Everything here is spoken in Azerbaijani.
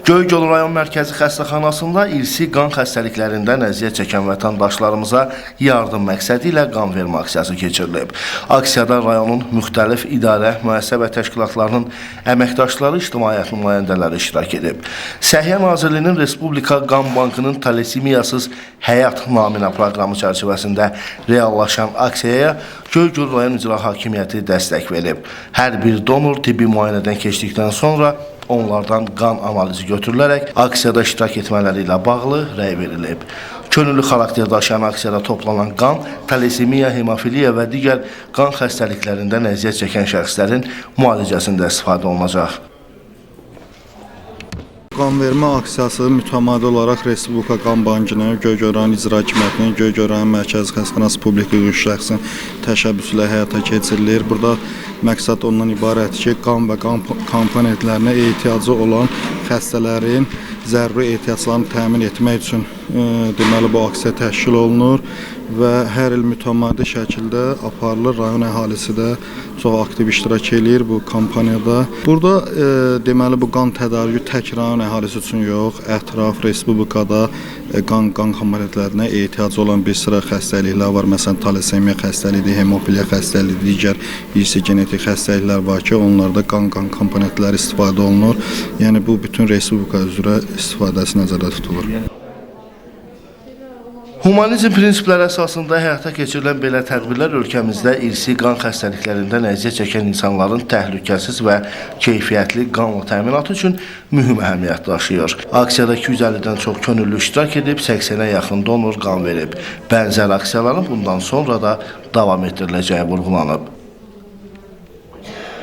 Göygöl rayon mərkəzi xəstəxanasında irsi qan xəstəliklərindən əziyyət çəkən vətəndaşlarımıza yardım məqsədi ilə qan vermə aksiyası keçirilib. Aksiyada rayonun müxtəlif idarə, müəssisə və təşkilatlarının əməkdaşları, ictimaiyyət nümayəndələri iştirak edib. Səhiyyə Nazirliyinin Respublika Qan Bankının Talasemiyasız Həyat naminə proqramı çərçivəsində reallaşan aksiyaya Göygöl rayon icra hakimiyyəti dəstək verib. Hər bir donor tibbi müayinədən keçdikdən sonra onlardan qan analizi götürülərək aksiyada iştirak etmələri ilə bağlı rəy verilib. Könüllü xarakter daşıyan aksiyada toplanan qan talasemiya, hemofiliya və digər qan xəstəliklərindən əziyyət çəkən şəxslərin müalicəsində istifadə olunacaq. Qan vermə aksiyası mütəmadi olaraq Respublika Qan Bankının, Göygöl rayon İcra Hakimiyyətinin, Göygöl rayon Mərkəzi Xəstəxanası Publik hüquqi şəxsin təşəbbüsü ilə həyata keçirilir. Burada məqsəd ondan ibarətdir ki, qan və qan komponentlərinə ehtiyacı olan xəstələrin zəruri ehtiyaclarını təmin etmək üçün deməli bu aksiya təşkil olunur və hər il mütəmadi şəkildə aparılır. Rayon əhalisi də çox aktiv iştirak eləyir bu kampaniyada. Burada deməli bu qan tədarükü tək rayon əhalisi üçün yox, ətraf respublikada qan komponentlərinə ehtiyacı olan bir sıra xəstəliklər var. Məsələn, talasemiya xəstəliyidir, hemofiliya xəstəliyidir, digər irsi genetik xəstəliklər var ki, onlarda qan komponentləri istifadə olunur. Yəni bu bütün respublika üzrə istifadəsi nəzərdə tutulur. Humanizm prinsipləri əsasında həyata keçirilən belə tədbirlər ölkəmizdə irsi qan xəstəliklərindən əziyyət çəkən insanların təhlükəsiz və keyfiyyətli qanla təminatı üçün mühüm əhəmiyyət daşıyır. Aksiyada 250-dən çox könüllü iştirak edib, 80-ə yaxın donor qan verib. Bənzər aksiyaların bundan sonra da davam etdiriləcəyi vurğulanıb.